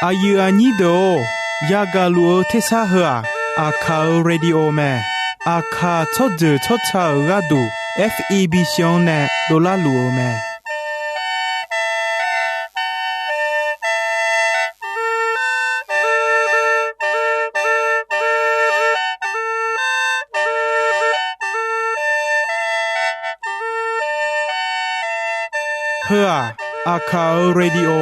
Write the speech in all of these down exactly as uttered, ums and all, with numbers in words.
Aqyuif aqnyir deuq-or, yagaq luf-eu tersar heu-aq, Aqkaq-euq radio mae. Aqkaq tsawrjeuq tsawrca-euq gharduq, F E B C-anr nae dovlar luf-eu mae. Heu-aq, Aqkaq-euq radio,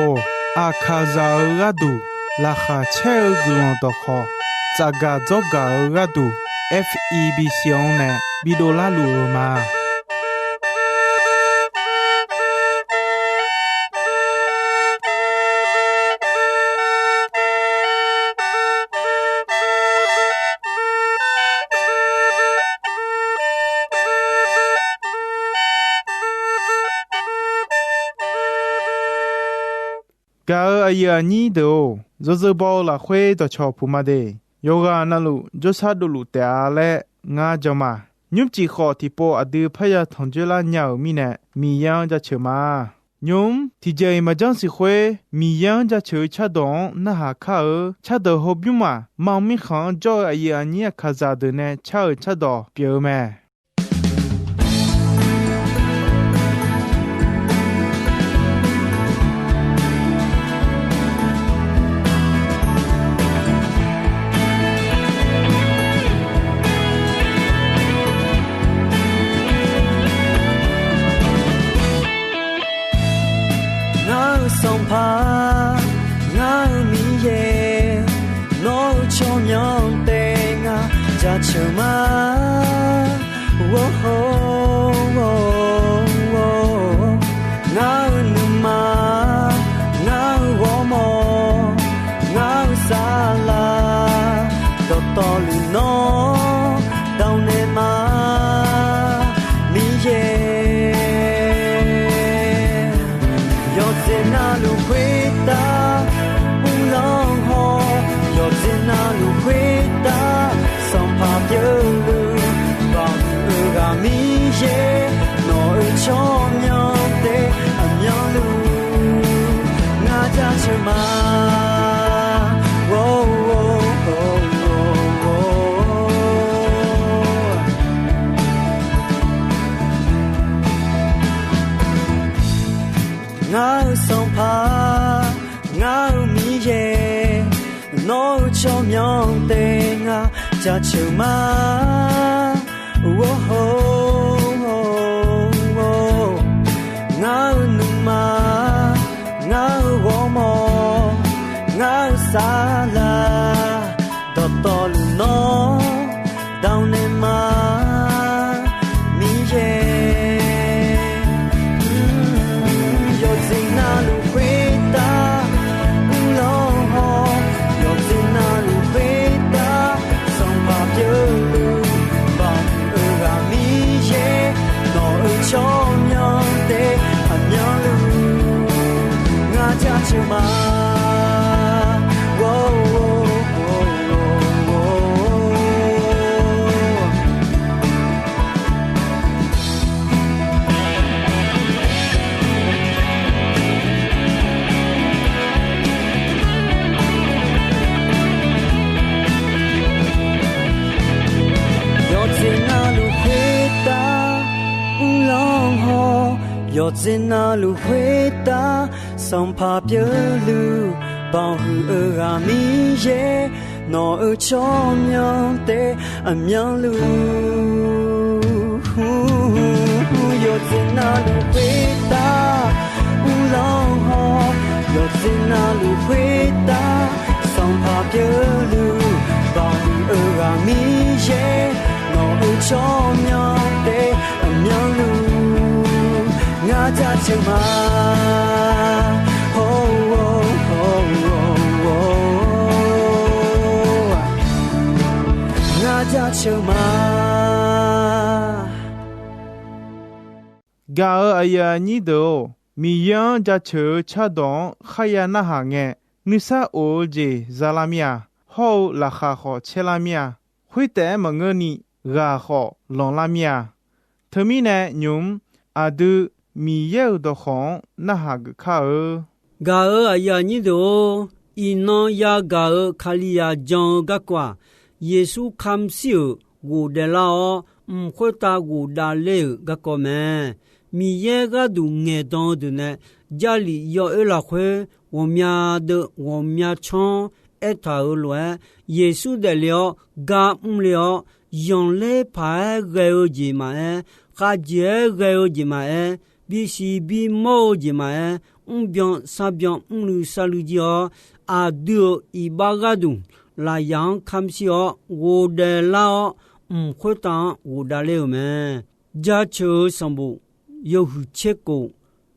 Aqkaqzaq-euq gharduq laqkhaq caer-eu guiqlanq dawqkhawq, tsafgaq dzawrgaq-eu gharduq, F E B C-anr nae bidov larluf-eu ma. Gaq-euq aqyuif aqnyir deuq-or, yawzeu baw-eu lafkhoer dawqcawq puq ma de. Yawqghaq navluf jawrshar dovluf taef-a laer ngar jan ma. Nymrcif khawf tiqpov aqdui parya tanqjoer lar nya-euq mirnae, Miqyaer-anr jaceuq ma. Nymq-mr tiqjeq-iq maqjanr siq khoer, Miqyaer-anr jaceuq-eu cardawq-anr narhaq kar-eu cardawq hawbymr maq, mam mirkhanq-anr jawr-eu aqyuif aqnyir Aqkaqzaq deuq nae car-euq cardawq pyeuf-eu mae. Ngar-eu Sanqpaq, ngar-eu Miqyaer, nawr-eu tsawrmyanr taef ngar jaceuq ma. Ngar-eu nuima, ngar-eu ghawrmawr, ngar-eu saflar, dawqtawvluf nawr dawq naeq ma, Miqyaer. Yawqjeq navluf khoertav uvlanr haw, yawqjeq navluf khoertav Sanqpaq pyeufluf, Baoq huiq-eu ghaq Miqyaer, nawq-euq tsawrmyanr taef aqmyanluf ngar jaceuq ma. Ngar-eu Sanqpaq, ngar-eu Miqyaer, nawr-eu tsawrmyanr taef ngar jaceuq ma. Ngar-eu nuima, ngar-eu ghawrmawr, ngar-eu saflar, dawqtawvluf nawr dawq naeq ma, Miqyaer. Yawqjeq navluf khoertav uvlanr haw, yawqjeq navluf khoertav Sanqpaq pyeufluf, Baoq huiq-eu ghaq Miqyaer, nawq-euq tsawrmyanr taef aqmyanluf ngar jaceuq ma. Yawqjeq navluf khoertav uvlanr haw, yawqjeq navluf khoertav Sanqpaq pyeufluf, Baoq huiq-eu ghaq Miqyaer, nawq-euq tsawrmyanr taef aqmyanluf. Yawqjeq navluf khoertav uvlanr haw, yawqjeq navluf khoertav Sanqpaq pyeufluf, Baoq huiq-eu ghaq Miqyaer, nawq-euq tsawrmyanr taef aqmyanluf ngar jaceuq ma. Ngar jaceuq ma. Gaq-euq aqyuif aqnyir deuq-or, Miqyaer-anr jaceuq-eu cardawq-anr kharya narhaq ngae, nuisar of-eu jeq za lar mir-a, hawr-eu laqkhaq khawf caer lar mir-a, khoertaef-aer maqngeurni ghaq khawf lanqlar mir-a. Teumirnae nymq-mr aqdui Miqyaer-euq dawqkawq-anr narhaq geuf kar-eu. Gaq-euq aqyuif aqnyir deuq-or, Iqnan yagaq-euq Kalizaq jan-eu garkawv-aq, Yeqsur kamq shir-euq ghofdaef lar-awr, mq khoertav ghofdav ler-euq garkawv mae. Miqyaer gharduq ngaeqdan-eu deuq nae Jarlif yawoer lafkhoer ghawqmya deuv ghawqmya canr aertaq-euq lof-aer, Yeqsur daefle-awr gar mrle-awr, yanqler paq-aer ghae-eu jeq maqaer, khavjeq-aer ghae-eu jeq maqaer, bisiq bimawr-eu jeq maqaer, mrbyan sarbyan mrluiv sarluiv jir-awr, aqdui-euq iqbax gharduq lafyaq-anr kamq shir-awr ghofdaef lar-awr, mq khoertav-anr ghofdav ler-euq mae. Jaceuq-eu sanqbof yawhuiq tser kof,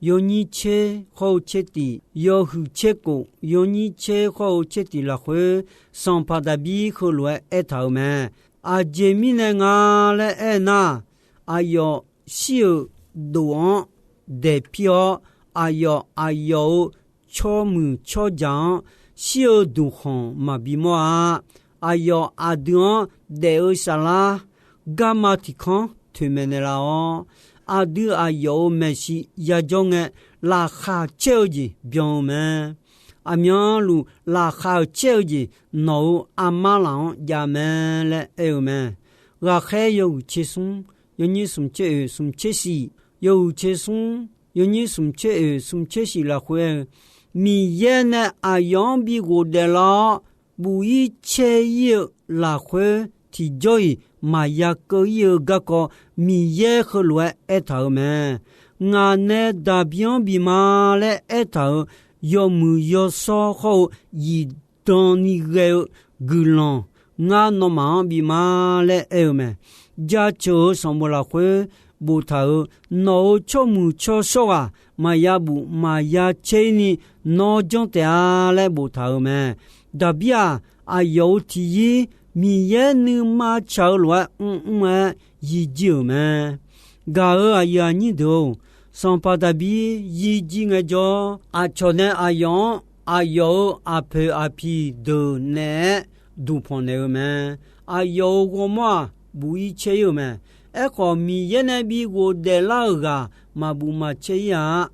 yawnyir tser hawr-eu tser tiq, yawhuiq tser kof, yawnyir tser hawr-eu tser tiq lafkhoer, sanqpaq Daqbir heulof-aer aertaq-euq mae. Aqjeq mirnae nga laer aernar, aqyawf shir-euq dof-anr daeqpir-awr, aqyawf aqyawf-euq tsawrmuiq tsawrjaq-anr shir-eu duqkhanq maqbi mawr-a. Aqyawf aqdui-anr daef-eu saflar garma tiq kanr toeqmaeq naeqlaf-awr, aqdui aqyawf-euq maeqshi yajawr ngae, laqkhaq caer-eu jeq byan-eu mae. Aqmyanluf laqkhaq-euq caer-eu jeq nawq-euq armar laf-anr jav mae laer aer-eu mae. Ghaqkhaer yawhuiq tser smr, yawnyir smq tser oeq smq tser shiq, yawhuiq tser smr, yawnyir smq tser oeq smq tser shiq lafkhoer aer-eu, Miqyaer nae aqyawf-anr bi ghofdaef lar-awr, buf-ir caer-ir-eu lafkhoer tiqjawr-iq maqya keuv-ir-eu garkawv, Miqyaer heulof-aer aertaq-euq mae. Ngaq nae Daqbir-anr bif ma laer aertaq-euq yawmuiq yawshawr hawr-eu zifdan ni ghae-eu guiqlanq ngar nawmaf-anr bif ma laer aer-eu mae. Jaceuq-eu sanqbof lafkhoer boftaq-euq, nawq-euq tsawrmuiq tsawrshawr ghaq maqya buf maqya caer-ir ni nawr janr taef-a laer boftaq-euq mae. Daqbir-aq, aqyawf-euq tiqyir Miqyaer nuima tsaq-eu lof-aer mrmr-aer yijir-euq mae. Gaq-euq aqyuif aqnyir deuq-or, sanqpaq Daqbir yijir ngaejawr, aqcawq nae aqyawf-anr aqyawf-euq aqpoeq aqpiq deuq naeq-aer duqpanq naeq-eu mae. Aqyawf-euq ghawrmawr-aq, buf-ir caer-ir-euq mae. Aerkhawf, Miqyaer nae bi ghofdaef lar-euq ghaq maqbuf maqcaer-ir-a.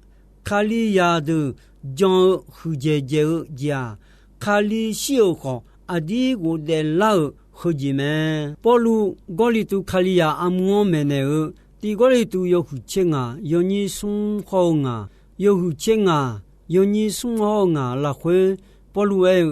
Kalizaq deuq jan-eu huiqdzaeq dzaeq-eu jeq-aq, Kali shir-euq khawf, aqdir ghofdaef lar-euq heujeq mae. Pawrluv Gawrliqtu Kalizaq armur-anr maeqnaeq-eu, tiq Gawrliqtu yawhuiq tser ngaq, yawnyir smr hawr-eu ngaq, yawhuiq tser ngaq, yawnyir smr hawr-eu ngaq lafkhoer, Pawrluv aer-eu,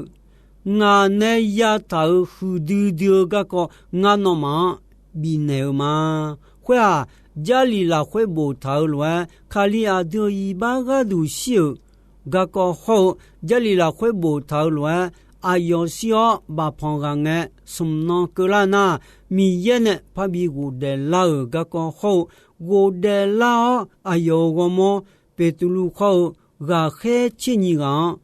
Ngaq nae yataq-euq huiqdui dui-eu garkawv ngar nawmaf-anr bifnaeq-eu ma. Khoer-aq, Jarlif lafkhoer boftaq-eu lof-aer, Kali aqdui-euq iqbax gharduq shir-euq garkawv hawr-eu, Jarlif lafkhoer boftaq-eu lof-aer, aqyawf shir-awr bafpanq ghaq ngae smq nan keuvlar nar, Miqyaer nae parbi ghofdaef lar-euq garkawv hawr-eu, ghofdaef lar-awr aqyawf-euq ghawrmawr Beqtuvluv khawr-eu ghaqkhaer tser nyiq ghaq-anr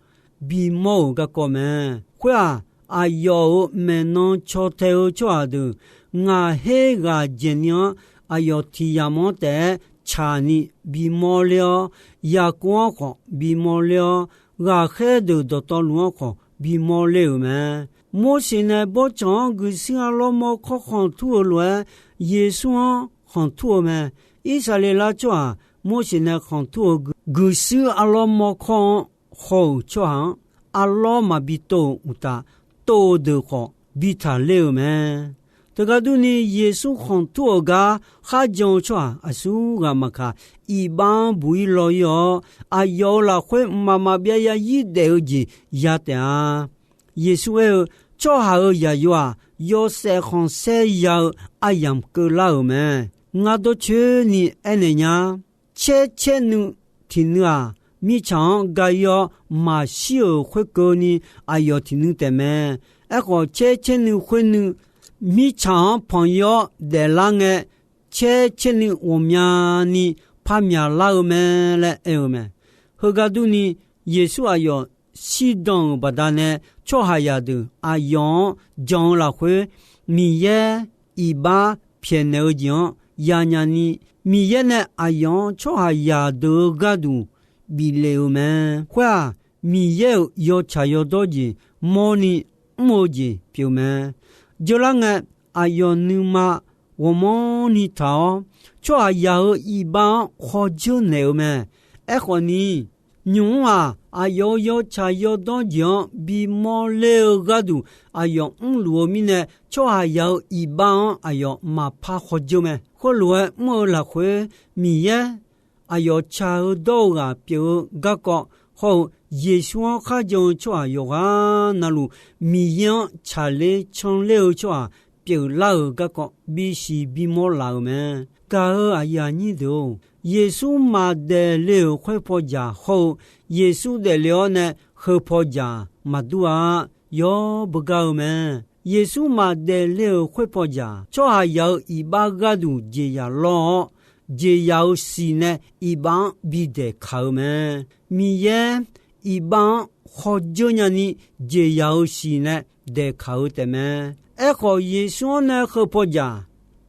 bimawr-euq garkawv mae. Khoer-aq, aqyawf-euq maeqnan caw tae-eu tsawrhaq deuq ngaq her ghaq dzaeqni-anr aqyawf tiq yamq-anr taef-aer tsaqni bimawr ler-awr, Yaqkov-anr khawf bimawr ler-awr, ghaqkhaer deuq dawqtawvluf-anr khawf bimawr ler-euq mae. Morseq nae bawrtsanq-anr guiqshuir arlawr mawrkawr khanqtur-eu lof-aer, Yeqsur-anr khanqtur-eu mae. Irsaqleqlav tsawrhaq Morseq nae khanqtur-eu guiqshuir arlawr mawrkawr-anr haw-euq tsawrhaq-anr, arlawr maqbi tov-euq uqtaf, tov-eu deuq khawf bi taqler-euq mae. Teugar durni, Yeqsur khanqtur-euq gar kharjan-eu tsawrhaq aqsurghaq maqkaq, iqbax-anr buq-ir law-ir-awr, aqyawf-euq lafkhoer mqmaq maqbyav yarzir daef-eu jeq ya taef-a. Yeqsur aer-eu, Tsawrhaq-euq Zaqyo-aq, yawshaef khanqsaer ya-eu aryamq keuvlar-euq mae. Ngar dawrcoeni aernaeq nya. Caer caer nuiv tiq nuiv-aq, mirtsaq-anr ga-ir-awr maqshir-euq khoerkeuvni, aqyawf tiq nuiv taef mae. Aerkhawf, caer caer nuiv khoer nuiv mirtsaq-anr panq-ir-awr daeflar ngae, caer caer nuiv ghawqmyani par myaqlar-eu mae laer aer-eu mae. Heugar durni, Yeqsur aqyawf shirdan-euq baqdanae, tsawrhaqzaq deuq aqyawf-anr jan-eu lafkhoer, Miqyaer iqbax pyaeqnaeq-eu jeq-anr yanyani, Miqyaer nae aqyawf-anr tsawrhaqzaq deuq-eu gharduq bif lef-euq mae. Khoer-aq, Miqyaer-euq yawtsaq yawdawr jeq mawrni mr-eu jeq pyeuf mae. Dzeurlar ngae, aqyawf nuima ghawqmanrni taq-awr, tsawrhaqzaq-euq iqbax-anr khawdzeur naeq-eu mae. Aerkhawfni, Nymq-mr-aq, aqyawf-euq yawtsaq yawdawr jeq-anr bimawr ler-eu gharduq aqyawf mrluf-eu mirnae, tsawrhaqzaq-euq iqbax-anr aqyawf maqpar khawdzeur mae. Khoerlof-aer mr-eu lafkhoer, Miqyaer aqyawf tsaq-eu dawr-eu ghaq pyeuf-eu garkawv hawr-eu, Yeqsur-anr kharjan-eu tsawrhaq yawqghaq navluf, Miqyaer-anr tsaqler canler-eu tsawrhaq pyeuflar-euq garkawv bisiq bimawr laf-euq mae. Gaq-euq aqyuif aqnyir deuq-or, Yeqsur maqdaef le-euq khoerpaw dzaq hawr-eu, Yeqsur daefle-awr nae heupaw dzaq maqdur-a. Yawr beugar-eu mae. Yeqsur maqdaef le-euq khoerpaw dzaq, tsawrhaqzaq-euq iqbax gharduq jeqzaq lawr-awr, jeqzaq-euq siq nae iqbax-anr bidaeq kaq-eu mae. Miqyaer iqbax-anr khawdzeur nyani jeqzaq-euq siq nae daeqkaq-eu taefmae. Aerkhawf, Yeqsur-anr nae heupaw dzaq,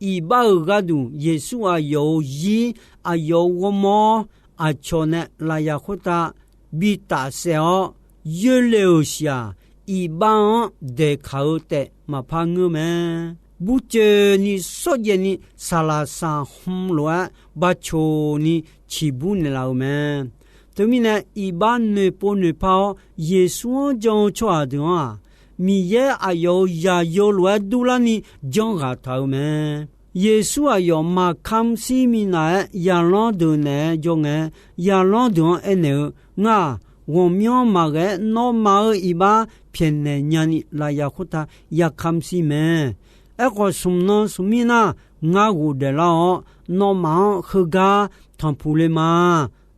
iqbax-euq gharduq Yeqsur aqyawf-euq zir, aqyawf-euq ghawrmawr, aqcawq nae lafyaq khoertav bi tafsaef-awr yoerle-euq siq-aq, iqbax-anr daeqkaq-eu taef maqpar ngeur mae. Burcoeni sawrjaev ni saqlaq saqhmq lof-aer bacawq ni ciqbur naeqlaf-euq mae. Teumirnae, iqbax noeqpov noeqpar-awr Yeqsur-anr jan-eu tsawrhaq deuq-anr-aq, Miqyaer aqyawf-euq zaqyo lof-aer durlarni janrghaq taq-euq mae. Yeqsur aqyawf maqkamq shir minav-aer zaqlanr deuq naeq-aer jawr ngae, zaqlanr deuq-anr aernaeq-eu, Ngar-aq, ghawqmyanr maqghae-aer nawmaf-euq iqbax pyaeqnaeq nyani lafyaq khoertav yakamq shir mae. Aerkhawf, smq nan smq mir nar, ngar ghofdaef lar-awr, nawmaf-anr heugar tanqpuq le ma.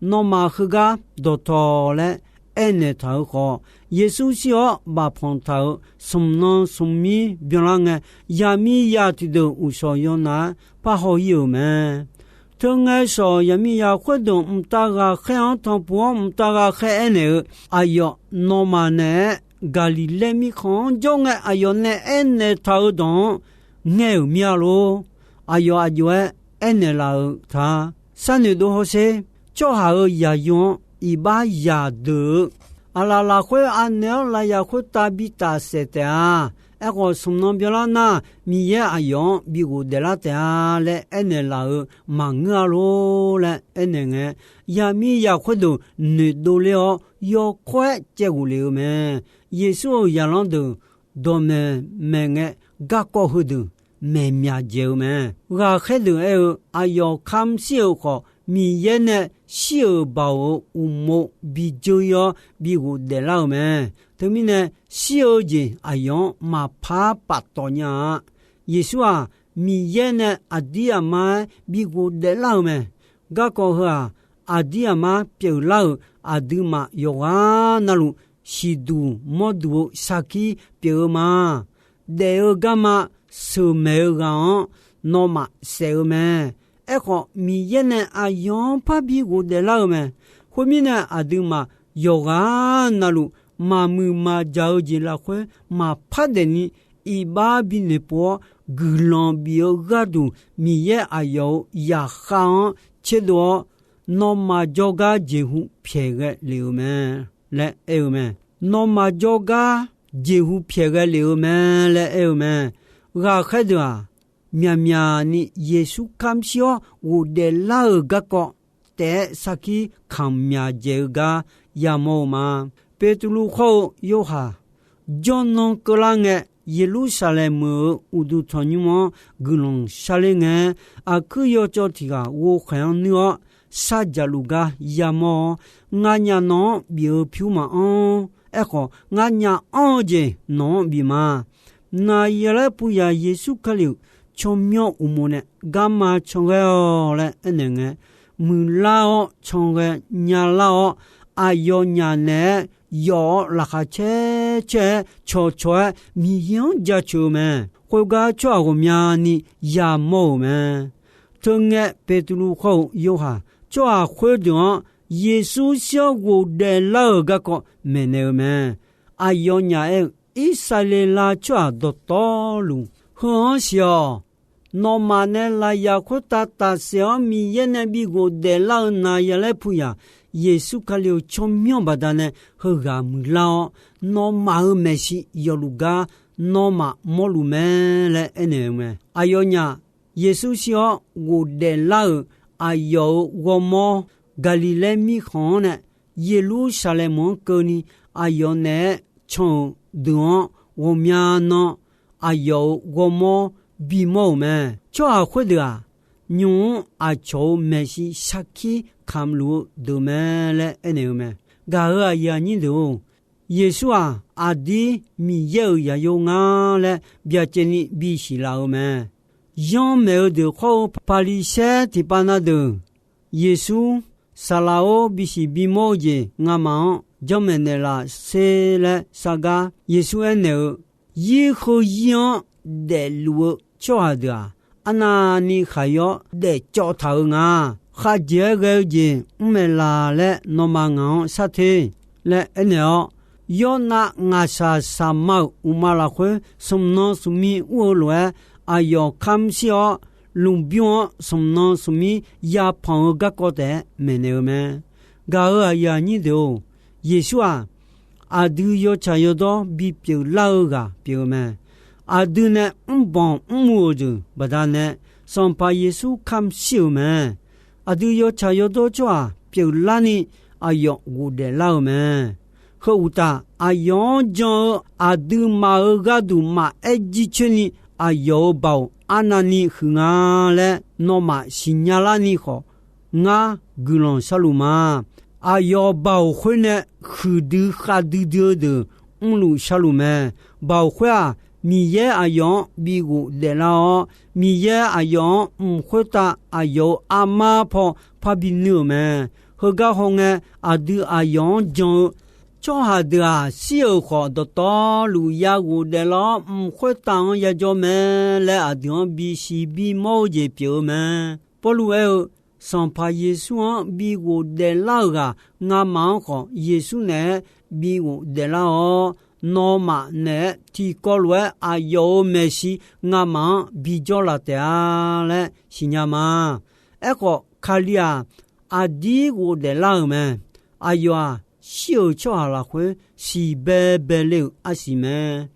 Nawmaf heugar dawqtawq laer aernaeq taq-euq khawf, Yeqsur shir-awr bafpanq taq-euq smq nan smq mir byanlar ngae, zaqmiqzaq tiqdeuq uqshawq yawnav-aer parhaw ir-euq mae. Teungae shawq zaqmiqzaq khoerdeuq mqtav ghaqkhaer-anr tanqpuq-awr mqtav ghaqkhaer aernaeq-eu, Aqyawf nawmaf naeq-aer Gaqliqlaer mirkhanq-anr jawr ngae, aqyawf nae aernaeq taq-euq dawq-anr ngaer-euq mir-a lor. Aqyawf aqjox-aer aernaeq laf-euq ta. Sharnoeq dov hawsher. Tsawrhaq-euq zaqyo-anr iqbax zaqdeuq-eu aqlaf lafkhoer anaeq-awr lafyaq khoertav bi tafsaef taef-a. Aerkhawf, smq nan byanlar nar, Miqyaer aqyawf-anr bi ghofdaef lar taef-a laer aernaeq laf-euq maqngeur-a lor laer aernaeq ngae, zaqmiqzaq khoerdeuq noeqdov ler-awr yawkawr-aer caevghof lef-eu mae. Yeqsur-euq zaqlanr deuq dawqmaeq maeq ngae, garkawv heudeuq maeq myaq dzaeq-eu mae. Ghaqkhaer deuq aer-eu, Aqyawf kamq shir-euq khawf, Miqyaer nae shir-euq baoq-euq uqmov bi dzeur ir-awr bi ghofdaef lar-euq mae. Teumirnae, shir-eu jeq aqyawf-anr maqpar paftawf nya-a. Yeqsur-aq, Miqyaer nae aqdir aqmar-aer bi ghofdaef lar-euq mae. Garkawv heu-aq, aqdir aqmar pyeuflar-euq aqduimaf yawqghaq navluf siqduq mawrduq-eu sarkir pyeuf-eu ma. Daef-eu garma sheuqmaeq-eu ghaq-anr nawmaf saef-eu mae. Aerkhawf, Miqyaer nae aqyawf-anr parbi ghofdaef lar-eu mae. Khoermirnae, aqduimaf yawqghaq navluf maqmuiq maqjaq-eu jeq lafkhoer maqpar daefni, iqbax binoeq pov-awr guiqlanq bif-eu gharduq, Miqyaer aqyawf-euq zaqkhav-anr tserdov-awr, nawmaf jawrgar jeqhu pyaeqghae lef-eu mae laer aer-eu mae. Nawmaf jawrgar jeqhu pyaeqghae lef-eu mae laer aer-eu mae. Ghaqkhaer deuq-aq, myaqmyaq ni Yeqsur kamq shir-awr ghofdaef lar-euq garkawv taef-aer sarkir kamq myaq dzaeq-eu gar yamawr-eu ma. Beqtuvluv khawr-eu Yorhaq jawrnan keuvlar ngae, Yeqlursaqlaeq meuq-euq uqduq tanqnymr-anr guiqlanq sharler ngae, aqkuir yawcawv tiq ghaq ghovkhaeq-anr nuir-awr, shardzaq luf gar yamawr-awr, Nganyaf nawq-anr bif-eu pyur maqanr. Aerkhawf, nganyaf anr-eu jeq nawq-anr bif ma. Naqyaqlaer puivyaq Yeqsur Kali-euq tsawrmyanr uqmov nae garma canghaer-awq laer aernaeq ngae, muiqlar-awr canghaer nyalar-awr, aqyawfnyaf naeq-aer yawf-awr laqkhaq caer caer-aer cawqcawq-aer Miqyaer-anr jaceuq-eu mae. Khoergar tsawrhaq ghawqmyani yamawr-euq mae. Teungae Beqtuvluv khawr-eu Yorhaq tsawrhaq khoerdeuq-anr Yeqsur shir-awr ghofdaef lar-euq garkawv maeqnaeq-eu mae. Aqyawfnyaf aer-eu, Irsaqleqlav tsawrhaq dawqtawvluf, heu-anr siq-awq. Nawmaf nae lafyaq khoertav tafsaef-awr Miqyaer nae bi ghofdaef lar-eu Naqyaqlaer puivyaq Yeqsur Kali-euq tsawrmyanr baqdanae heughaq muiqlar-awr, nawmaf-euq maeqshi yawfluf gar nawmaf mawrluf mae laer aernaeq-eu mae. Aqyawfnyaf Yeqsur shir-awr ghofdaef lar-euq aqyawf-euq ghawrmawr Gaqliqlaer mirkhanq-anr nae Yeqlursaqlaeq meuq-anr keuvni aqyawf naeq-aer can-euq deuq-anr ghawqmya nan aqyawf-euq ghawrmawr bimawr-euq mae. Tsawrhaq khoerdeuq-aq, nymq-mr aqcawq-euq maeqshi sarkir kamq luf-eu deuq mae laer aernaeq-eu mae. Gaq-euq aqyuif aqnyir deuq-or, Yeqsur-aq, aqdir Miqyaer-euq yaqyo nga laer byacaevni bisiq laf-eu mae. Yanr maeq-eu deuq khawr-eu Paqliqsaer tiqpav na deuq, Yeqsur, saqlaq-or, bisiq bimawr-eu jeq ngamaf-anr janrmaeq naeqlaf sher laer sar gar, Yeqsur aernaeq-eu, Zir heu zir-anr daefluf-eu tsawrhaq deuq-aq, arnavni khaqyawr daefcawv taq-eu nga. Khavjeq-aer ghae-eu jeq mr maeqlaf laer nawmaf ngaq-anr sar te laer aernaeq-awr, yawrnav ngaqshaq shaqma-euq uqma lafkhoer smq nan smq mi ur-eu lof-aer, aqyawf kamr shir-awr, lmqbymr-anr smq nan smq mi yapanq-eu garkawv taef-aer maeqnaeq-eu mae. Gaq-euq aqyuif aqnyir deuq-or, Yeqsur-aq, aqdui yawtsaq yawdawr bipyeuf lar-eu ghaq pyeuf-eu mae. Aqdui nae mrbanq mrmu-euq deuq baqdanae, Sanqpaq Yeqsur kamr shir-euq mae. Aqdui yawtsaq yawdawr tsawrhaq pyeuflarni aqyawf ghofdaef lar-eu mae. Heu uqtaf, aqyawf-anr jan-eu aqduimaf-euq gharduq maqaer jircoer ni aqyawf-euq baoq arnavni huiq nga laer nawmaf siqnya larni khawf, ngar guiqlanq sharluf ma. Aqyawf baoq khoer nae huiqdui khavdui dui-eu deuq mrluf sharluf mae. Baoq khoer-aq, Miqyaer aqyawf-anr bi ghofdaef lar-awr, Miqyaer aqyawf-anr mq khoertav aqyawf-euq armar paw parbi nuir-euq mae. Heugar hawngae, aqdui aqyawf-anr jan-eu tsawrhaq deuq-aq, shir-euq khawf dawqtawvluf ya ghofdaef lar-awr, mq khoertav-anr yajawr mae laer aqdui-anr bisiq bimawr-eu jeq pyeuf-eu mae. Pawrluv aer-eu, Sanqpaq Yeqsur-anr bi ghofdaef lar-euq ghaq ngamaf-anr khawf, Yeqsur naeq-aer bi ghofdaef lar-awr, nawmaf naeq-aer tiqkawv lof-aer aqyawf-euq maeqshi ngamaf-anr bijawr laf taef-a laer siqnya ma. Aerkhawf, Kali-aq, aqdir ghofdaef lar-euq mae. Aqyawf-aq, shir-euq tsawrhaq lafkhoer siqbae bae le-euq arsiq mae.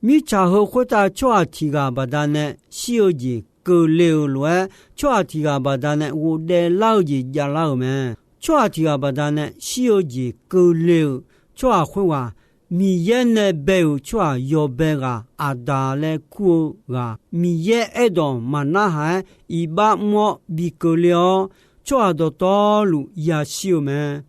Mirtsaq heu khoertav tsawrhaq tiq ghaq baqdanae shir-eu jeq keuvle-euq lof-aer, tsawrhaq tiq ghaq baqdanae ghofdaef lar-eu jeq javlar-euq mae. Tsawrhaq tiq ghaq baqdanae shir-eu jeq keuvle-euq tsawrhaq khoerghaq, Miqyaer nae bae-euq tsawrhaq yawbae ghaq Aqdaq laer kur-eu ghaq, Miqyaer aerdawq maqnarhaq-aer iqbax mr-awr bi keuvle-awr, tsawrhaq dawqtawvluf yashir-eu mae.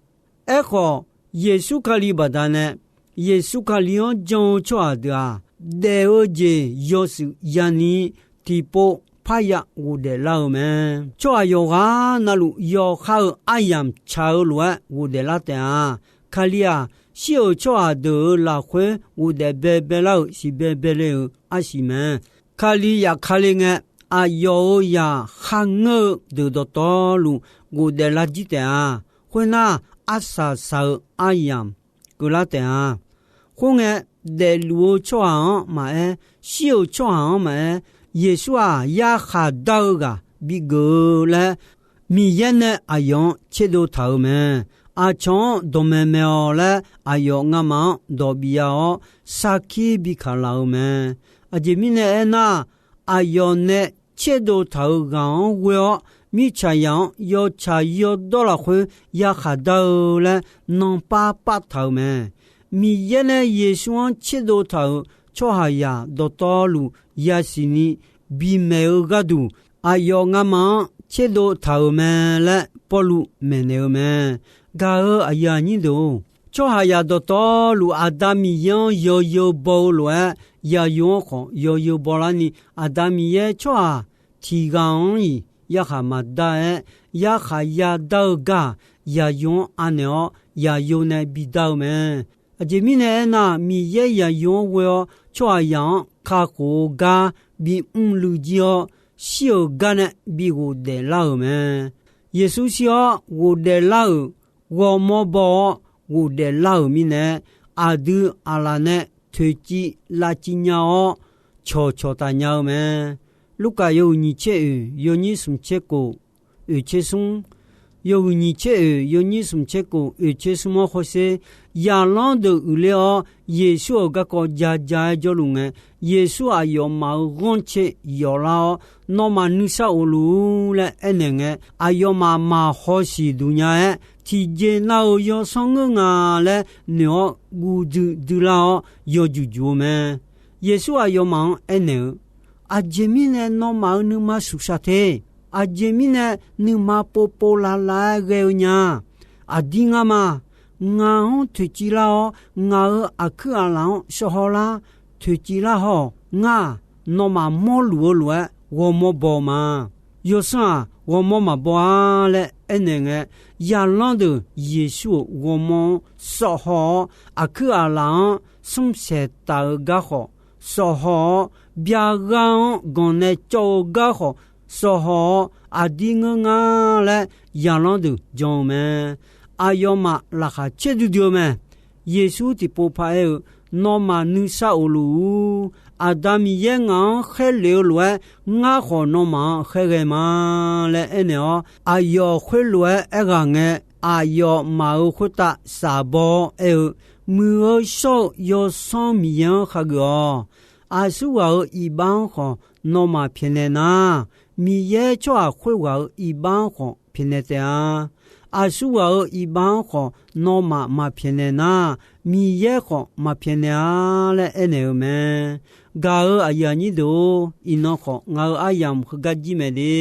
Aerkhawf, Yeqsur Kali baqdanae, Yeqsur Kali-anr jan-eu tsawrhaq deuq-aq, daef-eu jeq yawshuif yani tiqpov parya ghofdaef lar-eu mae. Tsawrhaq yawqghaq navluf yawqha-euq aryamq tsaq-eu lof-aer ghofdaef lar taef-a. Kali-aq, shir-euq tsawrhaq deuq-euq lafkhoer ghofdaef baebae lar-euq siqbae bae le-euq arsiq mae. Kali yaf Kali ngae, aqyawf-euq zaq kharngeur-eu deuq dawqtawvluf ghofdaef lar jir taef-a. Khoernar, arsaq saq-eu aryamq keuvlar taef-a. Khoerngae, daefluf-eu tsawrhaq-anr maqaer, shir-euq tsawrhaq-anr maqaer, Yeqsur-aq, yarkhaq dar-eu ghaq bigeuf-eu laer, Miqyaer nae aqyawf-anr tserdov taq-euq mae. Aqcawq-anr dawqmaeq maeq-awq laer aqyawf ngamaf-anr dawq bif ya-awr, sarkir bi kaq laf-euq mae. Aqjeq mirnae aernar, aqyawf nae tserdov taq-euq ghaq-anr ghoe-awr, mirtsaqzaq-anr yawtsaq yawdawr lafkhoer yarkhaq dar-eu laer nanpar pav taq-euq mae. Miqyaer nae Yeqsur-anr tserdov taq-euq tsawrhaqzaq dawqtawvluf yasiq ni bimaeq-eu gharduq, aqyawf ngamaf-anr tserdov taq-euq mae laer Pawrluv maeqnaeq-eu mae. Gaq-euq aqyuif aqnyir deuq-or, tsawrhaqzaq dawqtawvluf Aqda Miqyaer-anr yawzeu baw-eu lof-aer, yaqyo-anr khawf yawzeu bawlarni, Aqda Miqyaer tsawrhaq tiq ghaq-anr iq yarkhaq maqdar-aer, yarkhaq yadar-eu gar-aq, yaqyo-anr anaeq-awr, yaqyo nae bidar-eu mae. Aqjeq mirnae aernar, Miqyaer yaqyo-anr ghoe-awr tsawrhaqzaq-anr kakhof-eu gar bimr luiv jir-awr, shir-euq gar nae bi ghofdaef lar-euq mae. Yeqsur shir-awr ghofdaef lar-euq ghawrmawr baw-awr ghofdaef lar-euq mirnae, aqdui aqlaf nae toeqciv lavciv nya-awr, cawqcawq taf nya-eu mae. Lurkaf yawhuiq nyiq tser oeq yawnyir smq tser kof oeq tser smr, yawhuiq nyiq tser oeq yawnyir smq tser kof oeq tser smr-anr hawsher, zaqlanr deuq uiqler-awr, Yeqsur-euq garkawv ja ja-aer jawrluf ngae, Yeqsur aqyawfmaf-euq ghanrcae yawflar-awr, Nawmaf nuisar of luf-ur laer aernaeq ngae, aqyawfmaf maq hawsiq duq nya-aer tiqjeq nav-euq yawsanr ngeur nga laer noeq-awr, guv duidui lar-awr yawjuq juq-eu mae. Yeqsur aqyawfmaf-anr aernaeq-eu, Aqjeq mirnae nawmaf-euq nuima suqshaq te? Aqjeq mirnae nuima povpov lavlav-aer ghae-eu nya? Aqdir ngar ma. Ngaq-anr toeqciv lar-awr, ngaq-euq aqkuir aqlaf-anr sawv haw lar. Toeqciv lar haw-awq. Ngar-aq, nawmaf mawrluf-eu lof-aer ghawrmawr baw ma. Yawsanr-aq, ghawrmawr maqbaw-a laer aernaeq ngae, zaqlanr deuq Yeqsur-euq ghawrmawr-anr sawv haw-awr, aqkuir aqlaf-anr smrsaeq taf-eu gar khawf sawv haw-awr, byaqghaq-anr ganq nae cawv-eu gar khawf sawv haw-awr, aqdir ngeur ngar laer zaqlanr deuq jan-eu mae. Aqyawfmaf laqkhaq caerdui dui-eu mae. Yeqsur tiqpov paraer-eu, Nawmaf nuisar of luf-ur. Aqda Miqyaer ngaq-anr khaerlef-eu lof-aer, ngar khawf nawmaf-anr khaerghae ma laer aernaeq-awr, aqyawf khoerlof-aer aerghaq ngae, aqyawfmaf-euq khoertav shafbaw-awr aer-eu, Muiq-eu shawr-eu Yawsanr Miqyaer-anr khageuf-awq. Aqsurghaq-euq iqbax-anr khawf nawmaf pyaeqnaeq nar, Miqyaer tsawrhaq khoerghaq-euq iqbax-anr khawf pyaeqnaeq taef-a. Aqsurghaq-euq iqbax-anr khawf nawmaf maqpyaeqnaeq nar, Miqyaer khawf maqpyaeqnaeq-a laer aernaeq-eu mae. Gaq-euq aqyuif aqnyir deuq-or, iqnan khawf ngaq-euq aryamq heugar jir mae de.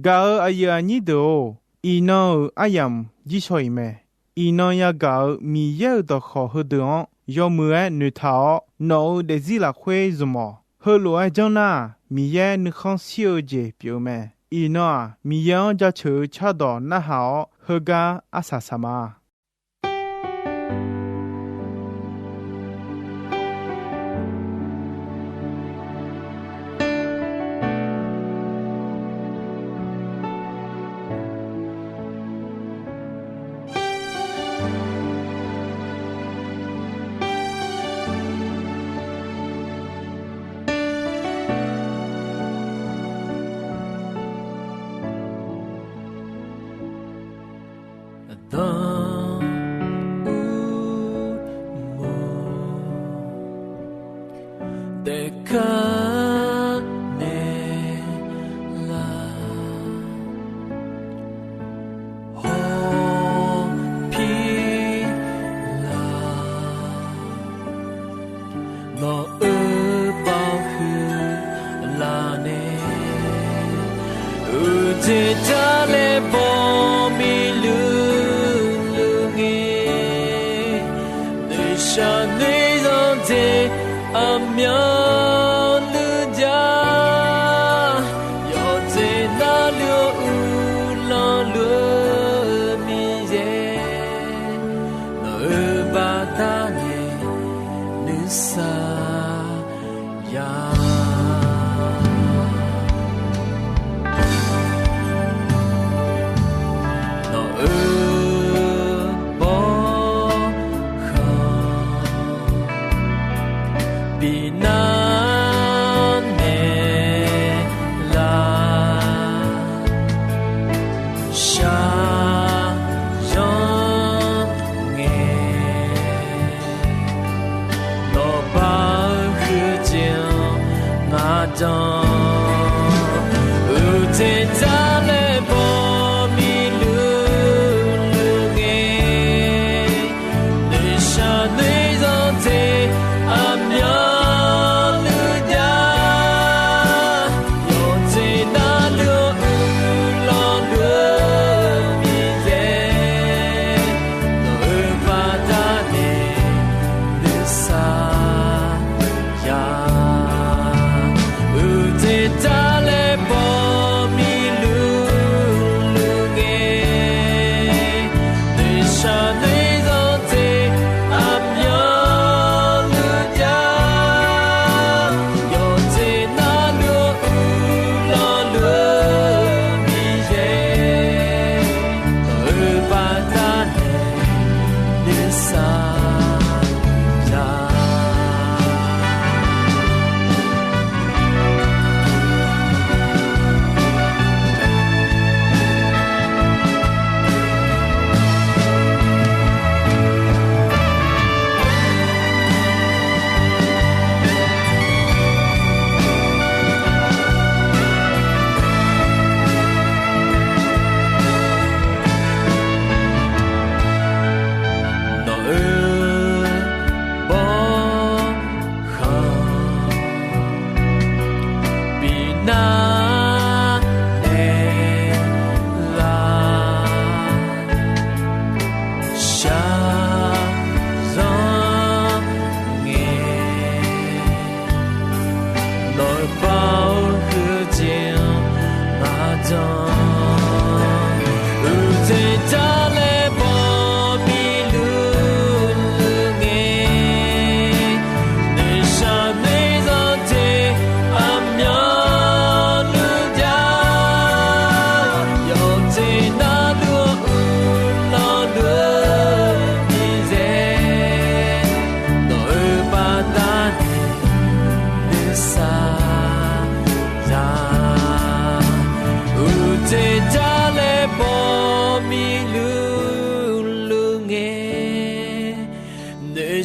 Gaq-euq aqyuif aqnyir deuq-or, iqnan-euq aryamq jir shaw-iq mae. Iqnan yagaq-euq Miqyaer-euq dawqkawq heudeuq-anr yawmuiq-aer noeqtaq-awr, nawq-euq daefzir lafkhoer zmq-awq. Heulof-aer janr nar-aq, Miqyaer nuikhanr shir-eu jeq pyeuf-eu mae. Iqnan-aq, Miqyaer-anr jaceuq-eu cardawq narhaq-awr, heugar arsaq saq ma. Aqda Uqmov taef kar naeq lar, hawpir lar, nawq-euq baoq huiq laf nae, uqjeq jar laer baw miqluiq luiq ngae, noeqshaq noeqzanq jeq aqmyanluf jar, yawqjeq navluf-eu uqlanq luf-eu Miqyaer, nawq-euq baqda nae nuisar ya. Nawq-euq bawrkhanq bi nar naeq lar, shar yanr ngae, nawq ba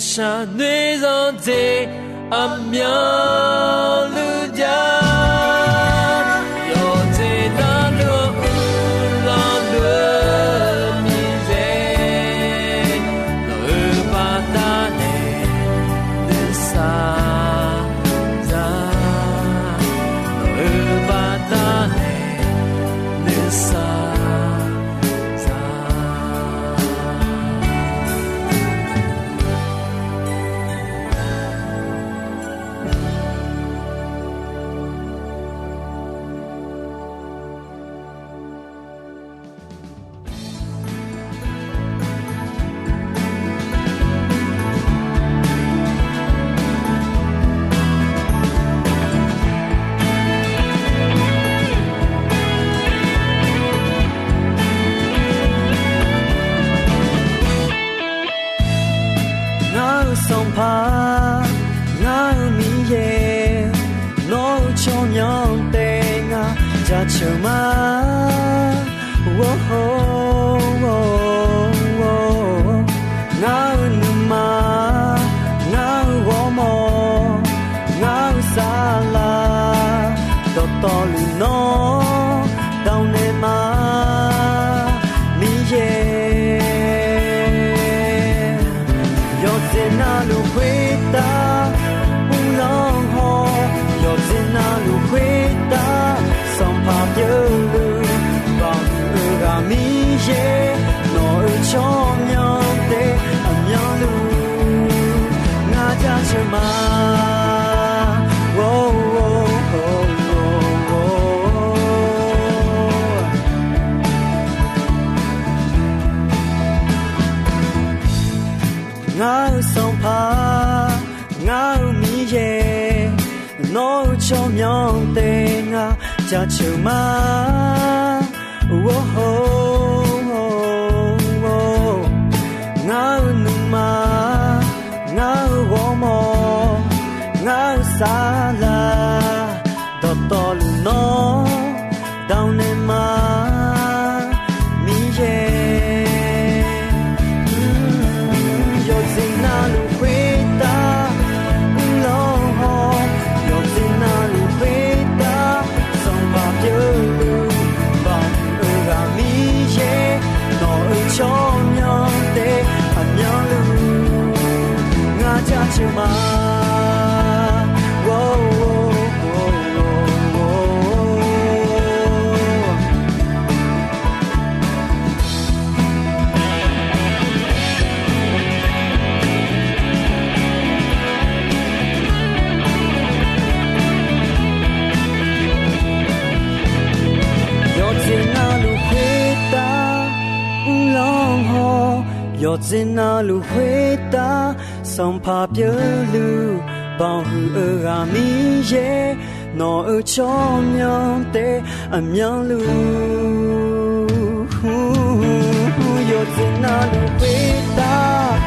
Shaqnoeq zanqdzeq aqmyanluf jav, yawqjeq navluf-anr uqlanq luf-eu Miqyaer, nawq-euq baqdanae nuisar za, nawq-euq baqdanae nuisar za. Ngar-eu Sanqpaq, ngar-eu Miqyaer, nawq-eu tsawrmyanr taef ngaq jaceuq ma. Ngar-eu nuima, ngar-eu ghawrmawr, ngar-eu saflar, dawqtawvluf nawr dawq naeq ma, Miqyaer. Yawqjeq navluf khoertav uvlanr haw, yawqjeq navluf khoertav Sanqpaq pyeuvluf, baqhuiq-eu ghaq Miqyaer, nawq-euq tsawrmyanr taef aqmyanluf ngar jaceuq ma. Ngar-eu Sanqpaq, ngar-eu Miqyaer, nawq-eu tsawrmyanr taef ngaq jaceuq ma. Ngar-eu nuima, ngar-eu ghawrmawr, ngar-eu saflar, dawqtawvluf nawr dawq naeq ma, Miqyaer. Yawqjeq navluf khoertav uvlanr haw, yawqjeq navluf khoertav Sanqpaq pyeuvluf, baqhuiq-eu ghaq Miqyaer, nawq-euq tsawrmyanr taef aqmyanluf ngar jaceuq ma. Yawqjeq navluf khoertav uvlanr haw, yawqjeq navluf khoertav Sanqpaq pyeuvluf, baqhuiq-eu ghaq Miqyaer, nawq-euq tsawrmyanr taef aqmyanluf. Yawqjeq navluf khoertav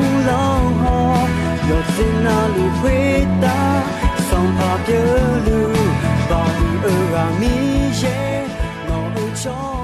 uvlanr haw, yawqjeq navluf khoertav Sanqpaq pyeuvluf, baqhuiq-eu ghaq Miqyaer, nawq-euq tsawrmyanr